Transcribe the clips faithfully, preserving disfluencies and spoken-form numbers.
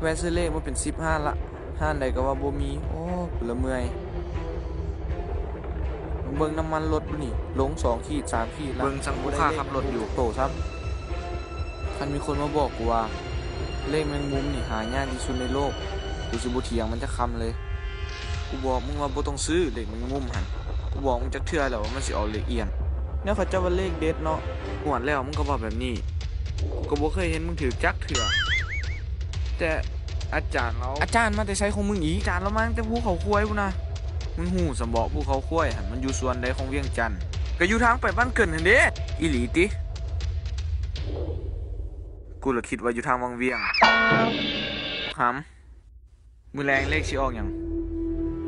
แวะซื้อเลขมาเป็นสิบห้านละ ห้านใดก็ว่าบ่มี โอ้ กูละเมื่อย เบิ่งน้ำมันรถดูนี่ ลงสองขีด สามขีดละ เบิ่งจั่งผู้ค้าขับรถอยู่ โตซ้ำ คันมีคนมาบอกกูว่า เลขแมงมุมนี่หายากที่สุดในโลก กูสิบ่เถียงมันจักคำเลย กูบอกมึงว่าบ่ต้องซื้อเลขแมงมุมหั่น กูบอกมึงจักเทื่อแล้วว่ามันสิออกเลขเอี้ยน แนวเขาเจ้าว่าเลขเด็ดเนาะ งวดแล้วมึงก็เว้าแบบนี้ กูก็บ่เคยเห็นมึงถืกจักเทื่อ แต่อาจารย์ลาว อาจารย์มาแต่ไสของมึงอีก อาจารย์ลาวมาตั้งแต่ภูเขาควายพุ้นนะ มึงฮู้ซำบ่ ภูเขาควายหั่นมันอยู่ส่วนใดของเวียงจันทน์ ก็อยู่ทางไปบ้านเกิดหั่นเด้ อีหลีติ กูละคิดว่าอยู่ทางวังเวียง หำ มื้อแลงเลขสิออกหยัง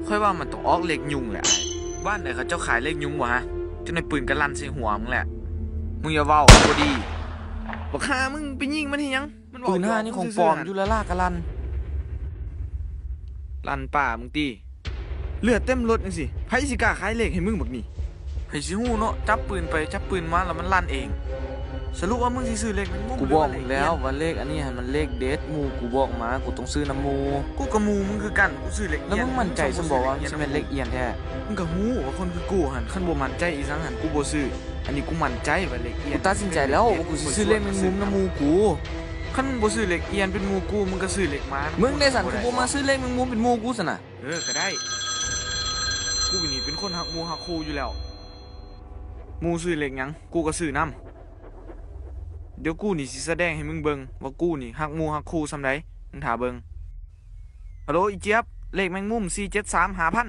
ข้อยว่ามันต้องออกเลขยุงแหละ บ้านใดเขาเจ้าขายเลขยุงบ่ฮะ จั่งได้ปืนกะลั่นใส่หัวมึงแหละ มึงอย่าเว้าบ่ดี บักห่ามึงไปยิงมันเฮ็ดหยัง มันเว้า ปืนห่านี่ของปลอม ซื่ๆ อยู่ละล่ากะลั่น ลั่นป้ามึงติ เลือดเต็มรถจั่งซี้ ไผสิกล้าขายเลขให้มึงบักนี่ ไผสิฮู้เนาะ จับปืนไป จับปืนมาแล้วมันลั่นเอง สรุปว่ามึงสิซื้อเลขแมงมุม กูบอกมึงแล้วว่าเลขอันนี้หั่นมันเลขเด็ด หมู่กูบอกมา กูต้องซื้อนำหมู่ กูก็หมู่มึงคือกัน กูซื้อเลข แล้วมึงมั่นใจซำบ่ว่ามันสิแม่นเลขเอี้ยนแท้ มึงก็ฮู้ว่าคนคือกูหั่น คันบ่มั่นใจอีสังหั่น กูบ่ซื้อ อันนี้กูมั่นใจว่าเลขเอี้ยน กูตัดสินใจแล้วว่ากูสิซื้อเลขแมงมุมนำหมู่กู คันมึงบ่ซื้อเลขเอี้ยนเป็นหมู่กู มึงก็ซื้อเลขหมา มึงได้สั่น กูบ่มาซื้อเลขแมงมุมเป็นหมู่กูซั่นน่ะ เออ ก็ได้ กูนี่เป็นคนฮักหมู่ฮักคู่อยู่แล้ว หมู่ซื้อเลขหยัง กูก็ซื้อนำ เดี๋ยวกูนี่สิแสดงให้มึงเบิ่งว่ากูนี่ฮักหมู่ฮักคู่ส่ำใด มึงท่าเบิ่ง ฮัลโหล อีเจี๊ยบ เลขแมงมุม สี่เจ็ดสาม ห้าพัน